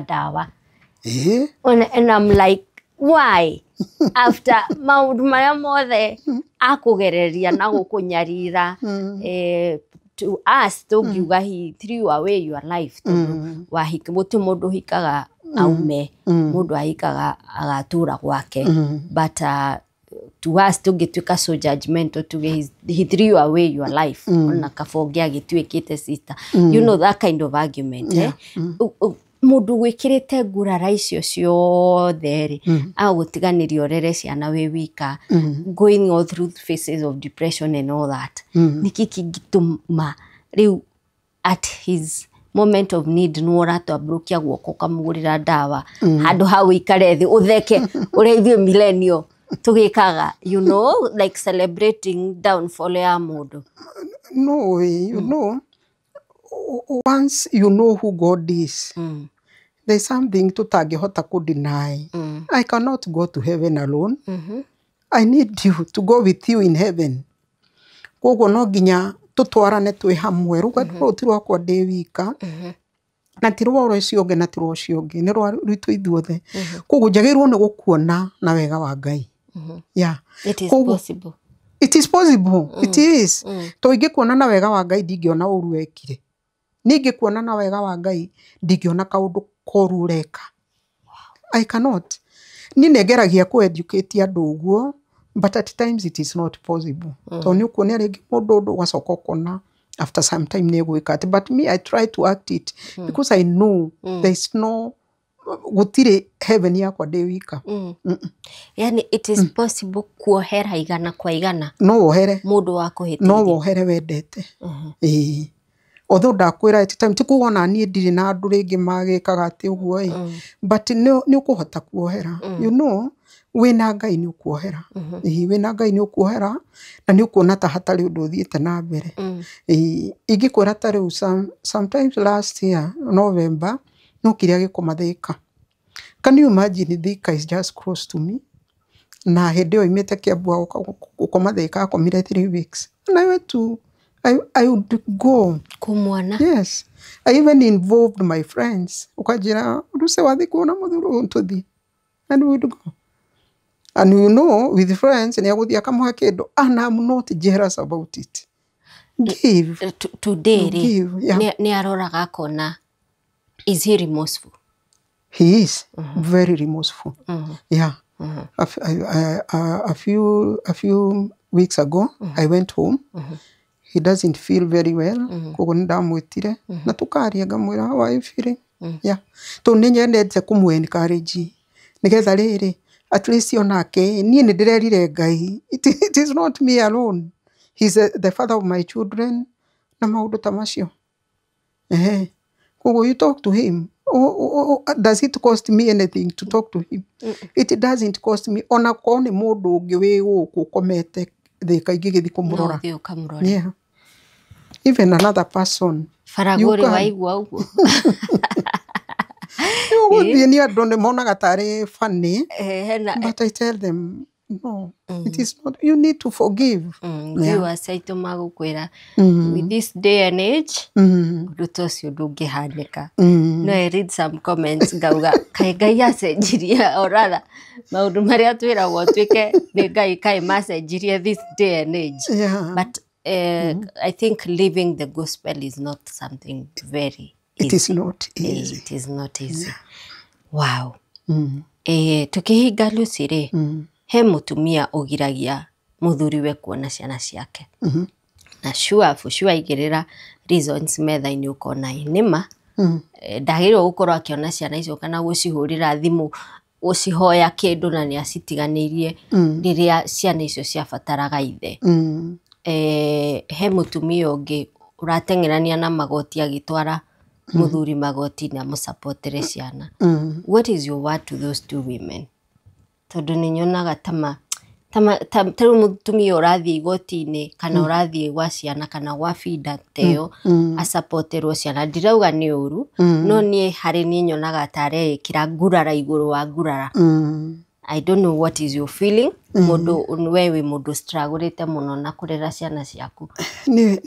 Ndawa. Ĩĩ. And I'm like, why? After maũndũ marĩa mothe akũgereria na gũkũnyarira, to us tũngiuga he threw away your life, tondũ wahika gũtirĩ mũndũ ũhikaga aume, mũndũ ahikaga agatũra gwake, but to us tũngĩtuĩka so judgmental tuge he threw away your life, ona kaba ũngĩagĩtuĩkĩte sister, you know that kind of argument, eh? Mũndũ gwĩkĩrĩte ngurara icio ciothe rĩ, agũtiganĩria ũrere ciana wĩ wika, going all through phases of depression and all that, nĩkĩ kĩngĩtũma rĩu at his moment of need nĩ ũratambũrũkia guoko ũkamũgũrĩra ndawa, handũ ha ũikare thĩ ũtheke ũrĩa ithuĩ millennial tũgĩkaga, like celebrating downfall ya mũndũ? No way. Once you know who God is, there's something tutangĩhota kũ-deny. I cannot go to heaven alone. I need you to go with you in heaven. Koguo no nginya tũtwarane twĩ hamwe. Rũgendo rũrũ ti rwakwa ndĩ wika, na ti rwa ũcio ũngĩ, na ti rwa ũcio ũngĩ, nĩ rwa rwitũ ithuothe. Koguo njagĩrĩirwo nĩ gũkuona na wega wa Ngai. Yeah. It is possible. It is possible. It is. To ingĩkuona na wega wa Ngai, ndingĩona ũru wekire. Niĩ ingĩkuona na wega wa Ngai, ndingĩona kaũndũ koru ũreka. I cannot. Niĩ nĩ ngeragia kũ educate andũ ũguo, but at times it is not possible. Tondũ nĩ ũkuonia rĩngĩ mũndũ ũndũ, ũgacoka ũkona after some time nĩ egwĩka atĩ. But me, I try to act it because I know there is no, gũtirĩ heaven yakwa ndĩ wika. Yani it is possible kuohera igana kwa igana No wohere. Mũndũ wa No kũhĩtĩria. Wohere wendete. Ĩĩ. Although ndakwĩra at time ti kuga ona niĩ ndirĩ na andũ rĩngĩ magĩkaga atĩ ũguo ĩ, but nĩ ũkũhota kuohera. Wĩna Ngai nĩ ũkuohera. Ĩĩ, wĩna Ngai nĩ ũkuohera na nĩ ũkuona ta hatarĩ ũndũ ũthiĩte na mbere. Ĩĩ, ingĩkwĩra ta rĩu sometimes last year November no kĩrĩa gĩkoma Thika. Can you imagine, Thika is just close to me, na hĩndĩ ĩyo oimĩte Kiambu agoka gũkoma Thika, akomire 3 weeks and I went to I would go. Kũmwana. Yes, I even involved my friends. Ukanjĩra ruse wathiĩ kuona mũthuri ũyũ, tũthiĩ, and we would go, and with friends nĩ agũthiĩ akamũhe kĩndũ, and I'm not jealous about it. Give. Today rĩ, Give, yeah. nĩ aroraga akona, is he remorseful? He is very remorseful. Yeah. A, f- I- I- a few weeks ago, I went home. He doesn't feel very well. Koguo nĩ ndamwĩtire na tũkaria, ngamwĩra, "How are you feeling?" Yeah. Tondũ nĩ nyendete kũmũ encourage nĩgetha rĩrĩ at least onake niĩ nĩ ndĩrerire Ngai it is not me alone. He's the father of my children na maũndũ ta macio. Ehe. Koguo you talk to him. Oh, does it cost me anything to talk to him? It doesn't cost me. Ona korwo nĩ mũndũ ũngĩ wĩ gũkũ ũkomete Thika ingĩgĩthiĩ No kũmũrora. ũthiĩ ũkamũrore. Yeah. Even another person. Baragũrĩ. You can. Waigua ũguo. Ũgũthiĩ nĩ andũ nĩ monaga tarĩ funny. Hena But I tell them, no, it is not. You need to forgive. Viewers aitũ magũkwĩra with this day and age ũndũ ta ũcio ndũngĩhanĩka. No I read some comments ngauga kaĩ Ngai acenjirie, or rather maũndũ marĩa twĩragwo twĩke nĩ Ngai kaĩ macenjirie this day and age? But I think living the gospel is not something very It is not easy. easy. It is not easy. Wow. Tukihinga Lucy rĩ, he mũtumia ũgiragia mũthuriwe kuona ciana ciake, na sure for sure aigĩrĩra reasons metha-inĩ ũkona ĩ nĩma. Ndagĩrĩirwo gũkorwo akĩona ciana icio kana gũcihũrĩra thimũ gũcihoya kĩndũ, na nĩ acitiganĩirie rĩrĩa ciana icio ciabataraga ithe. He mũtumia ũngĩ ũrateng'erania na magoti agĩtwara mũthuri magoti-inĩ amũcapotere ciana. What is your word to those two women? Tondũ nĩ nyonaga tama ta rĩu mũtumia ũrathiĩ igoti-inĩ kana ũrathiĩ gwa ciana kana gwa binda ta ĩyo acapoterwo ciana, ndirauga nĩ ũru, no niĩ harĩ niĩ nyonaga ta areĩkĩra ngurara igũrũ wa ngurara. I don't know what is your feeling. Mũndũ we wĩ mũndũ struggle mũno na kũrera ciana ciaku. Nĩ